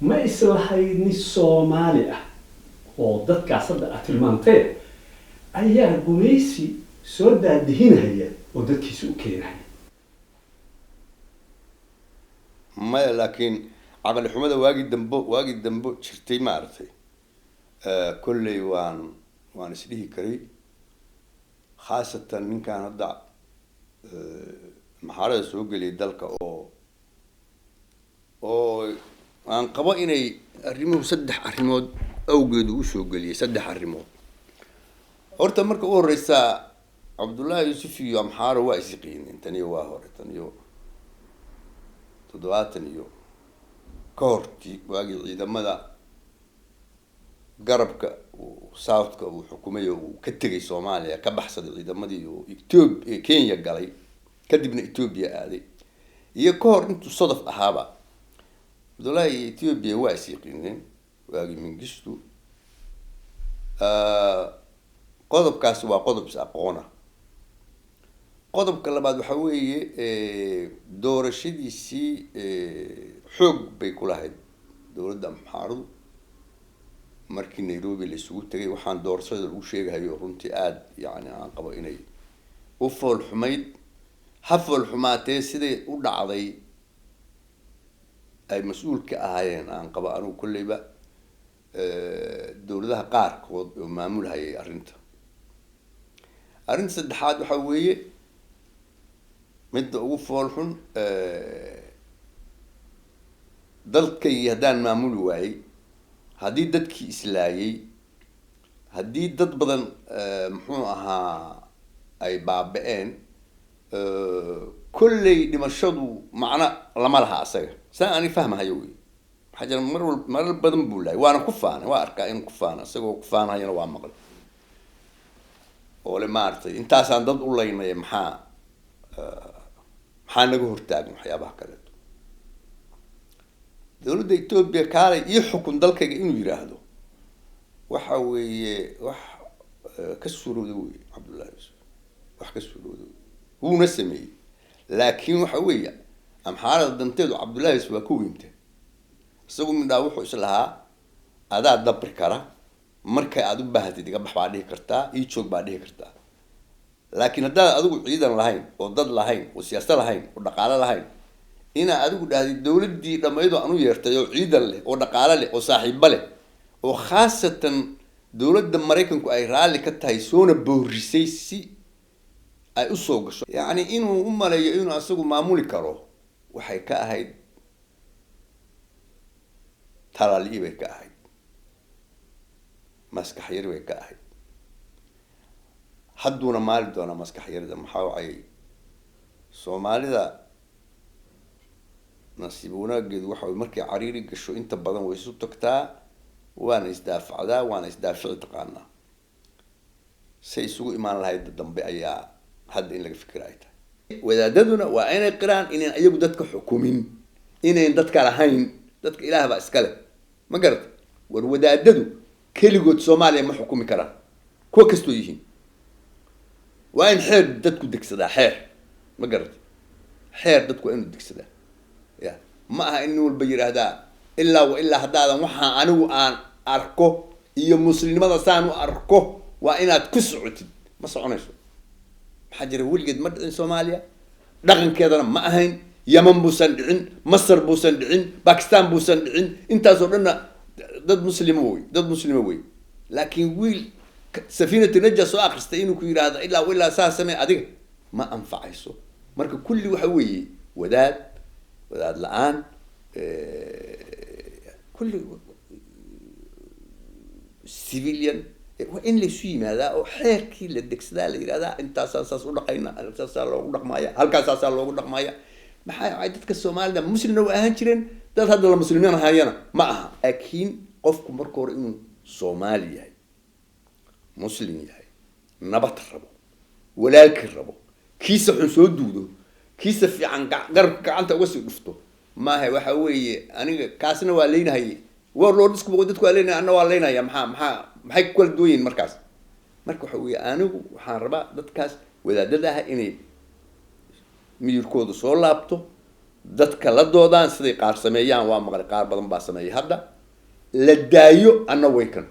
Ma islahayd nin Soomaali ah oo dadkaas hadda aad tilmaantee ayaa gumaysi soo daadihinaya oo dadkiisa u keenaya? Maya, laakiin caqli xumada waagii dambo jirtay, maaragtay, kolley waan isdhihi karay, khaasatan ninkan hadda maxaarada soo geliyay dalka oo aan qabo inay arrimuhu saddex arrimood awgeed uu usoo geliyay. Saddex arrimood horta marka u horeysa, Cabdullaahi Yuusuf iyo Amxaaro waa isyiqiineen. Taniyo waa hore, taniyo 70 iyo ka hortii, waagii ciidamada garabka southka uu xukumay oo uu ka tegay Soomaaliya, ka baxsaday ciidamadii oo Ethiopia, Kenya galay, kadibna Ethiopia aaday, iyo ka hor intuu sodof ahaaba, Cabdullaahi iyo Ethiopia waa isyiqiineen waagii Mingistu. Qodobkaasi waa qodob is aqoona. Qodobka labaad waxa weeye, doorashadiisii xoog bay ku lahayd dowladda Amxaaradu markii Nairobi la isugu tegay. Waxaan doorashada lagu sheegahayo runtii aada, yani, aan qabo inay u fool xumayd. Ha fool xumaatee, siday u dhacday ay mas-uulka ahaayeen, aan qabo anigu kolleyba, dowladaha qaarkood oo maamulhayay arrinta. Arrinta saddexaad waxa weeye midda ugu fool xun: dalkaygii haddaan maamuli waayey, haddii dadkii islaayay, haddii dad badan, muxuu ahaa, ay baaba-een, kolley dhimashadu macno lama laha asaga. Saa ani fahmahayo wey. Maxaa jira, mar wal marar badan buu laayay, waana ku faanay, waa arkaa inuu ku faana, isagoo ku faanahayana waa maqlay oo le, maaragtay, intaasaan dad u laynaya, maxaa naga hortaagan waxyaabaha kaleeto? Dowladda Ethiopia kaalay ii xukun dalkayga inuu yiraahdo waxa weeye wax ka suurowda wey. Cabdullahi Yuusuf wax ka suurowda wey, wuuna sameeyey. Laakiin waxa weeye, Amxaarada danteedu Cabdullahi Yuusuf waa ka weynta. Isagu midhaa wuxuu islahaa adaa dabri kara, marka aad u baahatid iga bax baa dhihi kartaa, ii joog baa dhihi kartaa. Laakiin haddaad adigu ciidan lahayn oo dad lahayn oo siyaasad lahayn oo dhaqaale lahayn, inaa adigu dhahdid dowladdii dhammaydoo aan u yeertay oo ciidan leh oo dhaqaale leh oo saaxiibo leh oo khaasatan dowladda Maraykanku ay raalli ka tahay, soona boorisay si ay usoo gasho, yacni inuu u maleeyo inuu asagu maamuli karo, waxay ka ahayd talaali bay ka ahayd, maskax yari bay ka ahayd. Hadduuna maali doonaa maskax yarida. Maxaa wacay, Soomaalida nasiib wanaageedu waxa way markay cariiri gasho inta badan way isu tagtaa, waana isdaafacdaa, waana isdaafici taqaanaa. Say isugu imaan lahayd dambe ayaa hadda in laga fikira ay tahay. Wadaadaduna waa inay qiraan inayn iyagu dadka xukumin, inayn dadka lahayn, dadka Ilaah baa iska leh. Ma garata? War wadaadadu keligood Soomaaliya ma xukumi karaan, kuwa kastoo yihiin. Waa in xeer dadku degsadaa, xeer. Ma garata? Xeer dadku waa inuu degsadaa. Ya ma aha in nin walba yidhaahdaa ilaa wa ilaa haddaadan waxaa anigu aan arko iyo muslimnimada saan u arko waa inaad ku socotid. Ma soconayso. Maxaa jira, weligeed ma dhicin Soomaaliya, dhaqankeedana ma ahayn. Yeman buusan dhicin, Masar buusan dhicin, Bakistan buusan dhicin, intaasoo dhanna dad muslima wey, dad muslima wey. Laakiin wiil Safiinatu Naja soo akristay inuu ku yidhaahdo ilaa ilaa saa samee adiga, ma anfacayso. Marka kulli waxa weeye wadaad, wadaad la-aan, kulli civilian, waa in laysu yimaadaa oo xeerkii la degsadaa, la yidhahdaa intaasaa saas u dhaqayna, saasaa loogu dhaqmaya, halkaasaasaa loogu dhaqmaya. Maxaa ay dadka Soomaalida muslimna waa ahaan jireen, dad hadda la muslimiin ahayana ma aha. Laakiin qofku marka hore inuu Soomaali yahay, muslim yahay, nabad rabo, walaalkii rabo, kiisa xun soo duudo, kiisa fiican garabka gacanta uga sii dhufto, maaha. Waxa weeye aniga kaasna waa leynahay, warlordisku dadku waa leynaya, anna waa leynaya. Maxaa maxay ku kala duwan yihiin markaas? Marka waxa weeye, anigu waxaan rabaa dadkaas wadaadada ah inay miyirkoodu soo laabto. Dadka la doodaan siday qaar sameeyaan waa maqlay, qaar badan baa sameeyay hadda la daayo anna way kan.